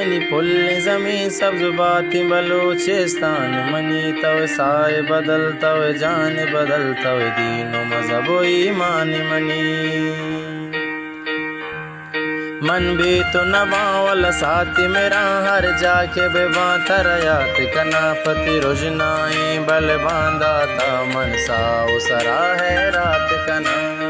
منی پلیں زمین سبز باتیں بلوچستان منی، تو سائے بدل، تو جان بدل، تو دین و مذہب و ایمان منی۔ من بے تو نباں ولا ساتی میرا، ہر جا کہ بباں ترا یات کناں، پتی رژنائیں بل بانداتا من ساہ و سرا حیرات کناں۔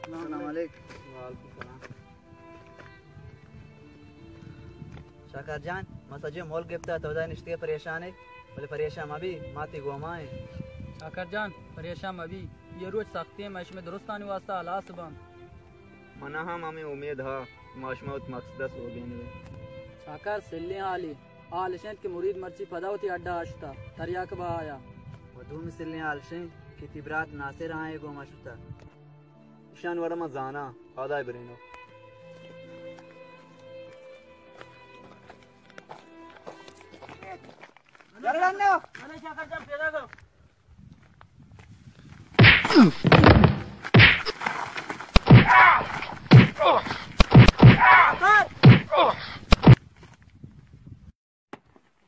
السلام علیکم۔ وعلیکم السلام۔ شاکر جان، ما سجیں مول گپتا، تو دا نشتگے پریشان ئے، بلے پریشان مبی، ما تئی گوما ایں۔ شاکر جان، پریشان مبی، یہ روچ سختی ایں، ما شمے درستانی واسطہ ہلاس باں۔ منا ہم ہمے امید ہا، ما شما وت مقصد سوگین بے۔ شاکر، سلیں حالی، حال اش انت کہ مرید مرچی پدا وتی اڈا آ شتا، تریاک با آیا۔ و دومی سلیں حال اش انت کہ تی برات ناصر آئیں گوما شتا۔ ایشان وڑا من زاناں، پادائے برینو۔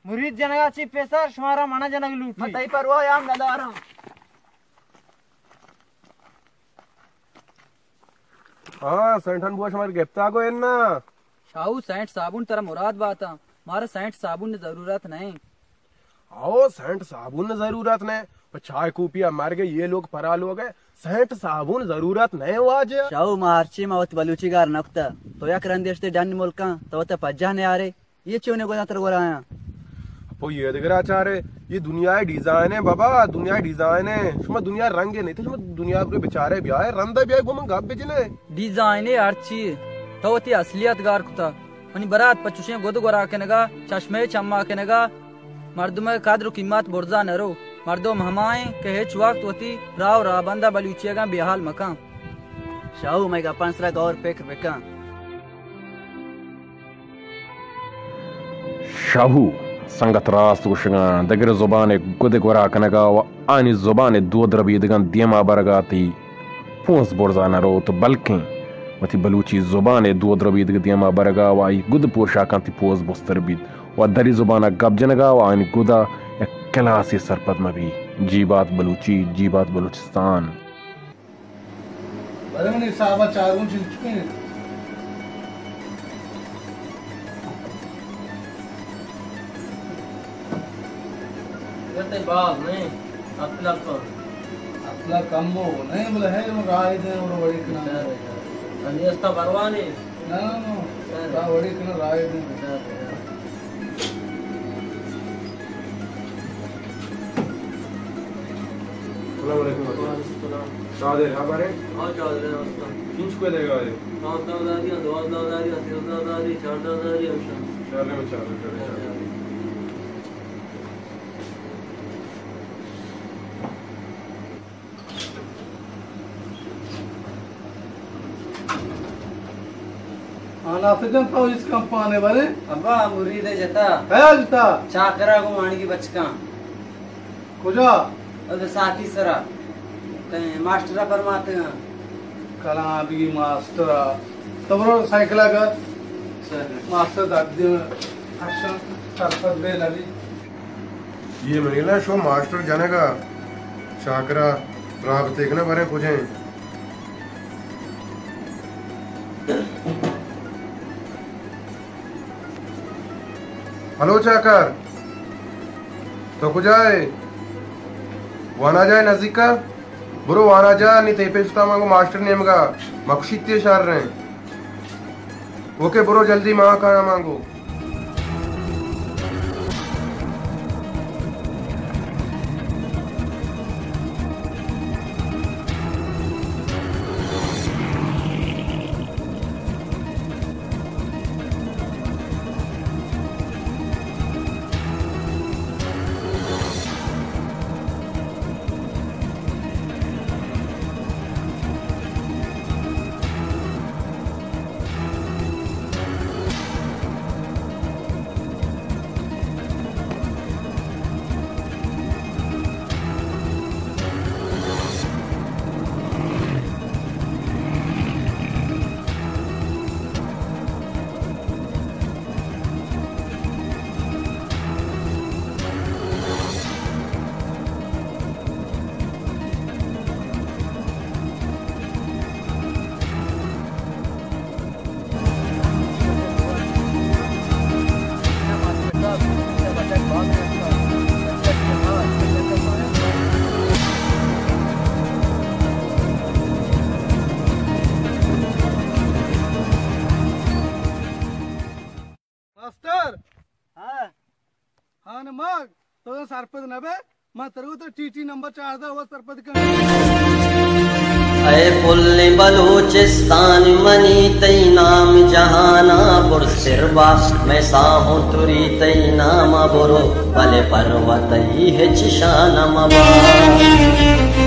مرید جنگا چی پیسر، شمارا منا جنگ لوٹی۔ من تئی پرواہ ہم ندارم۔ ہاں، سینٹھن بوا شمار گپتا گو انا۔ شاہو، سینٹ صابون ترا مراد باتا، مارا سینٹ صابون ضرورت نہیں۔ او، سینٹ صابون ضرورت نہیں، پہ چائے کوپی مرگ یہ لوگ پرا لوگ ہے، سینٹ صابون ضرورت نہیں واجہ۔ شاہو، ما ہرچی ما وت بلوچی گار نکتا، تو یک رندے اشتے ڈن ملکاں، تو وت پجاہ نیارے۔ یہ چونے گونا تر گورا آیا؟ اپو یہ دگرا چارے، یہ دنیا ڈیزائن ہے بابا، دنیا ڈیزائن ہے۔ شما دنیا رنگ نہیں تھے، شما دنیا کو بچارے بیا ہے، رندا بیا گو من گپ بجنے۔ ڈیزائن ہے ہر چی، تو وتی اصلیت گار کتا۔ منی برات پہ چوشیں گد گورا کنگا، چشمے چما کنگا، مردم قدر و قیمت برزا نرو۔ مردم ہمائیں کہ ہچ وقت وتی راہ و راہبندا بلوچیگاں بے حال مکن۔ شاہو، مئے گپان سرا غور فکر بکن۔ شاہو، سنگت راست گوشگاں، دگر زبان گد گورا کنگا و آنی زبان دود ربیدگاں دیما برگا تی پونز برزا نہ روت، بلکیں وتی بلوچی زبان دود ربیدگ دیما برگا و آئی گد پوشاکاں تی پوز بستر بیت و دری زبانا گپ جنگا و آنی گدا یک کلاسی سرپد مبی۔ جی بات بلوچی، جی بات بلوچستان۔ بلے منی حساب ءَ چاروں چنچکیں۔ اگر تئی باز نہیں، اتلا کم۔ اتلا کم ہو نہیں، بلے ہے، راہ دے اور وڑی کنا۔ اچھا، اچھا۔ انیستا بروانی۔ نہ، نہ، نہ۔ راہ وڑی کنا، راہ دے۔ السلام علیکم۔ وعلیکم السلام۔ چادر، ہاں بارے؟ ہاں، چادر ہے، استاد۔ چنچ کو دے گا ہے؟ پانزدہ ہزار یا، دوازدہ ہزار یا، سیزدہ ہزار یا، چاردہ ہزار یا، ہمیشہ۔ چادر میں چادر، چادر، چادر۔ ہاں، ناصر جان، تو اس کمپانے بارے؟ ابا، مرید جتا۔ کیا جتا؟ چاکرا کو مانگی بچکاں۔ کجا؟ ابے ساتی سرا۔ کہیں ماسٹرا پرماتے ہیں۔ کلاں بی ماسٹرا۔ تو برو سائیکل اگر۔ سر۔ ماسٹر داد دے۔ اکشن سرپد بے نبی۔ یہ منی نا شو ماسٹر جنگا چاکرا رابطے کنا برے کجیں۔ ہلو چاکر، تو کجا ئے؟ وانا جاہ ءِ نزیک ءَ؟ برو وانا جاہ، نی تئی پشتا مانگو ماسٹر نیمگا، مکشیتی شر رہیں۔ اوکے، برو جلدی، ما کانا مانگو۔ ماسٹر! ہاں۔ ہاں نماگ، تو سرپد نہ بے، من ترو تو ٹی ٹی نمبر چاردہ و سرپد کن۔ اے پل بلوچستان منی، تئی نام جہانا برسر با، میں ساہوں تری تئی نام برو، بلے پروا تئی ہچ شان مبا۔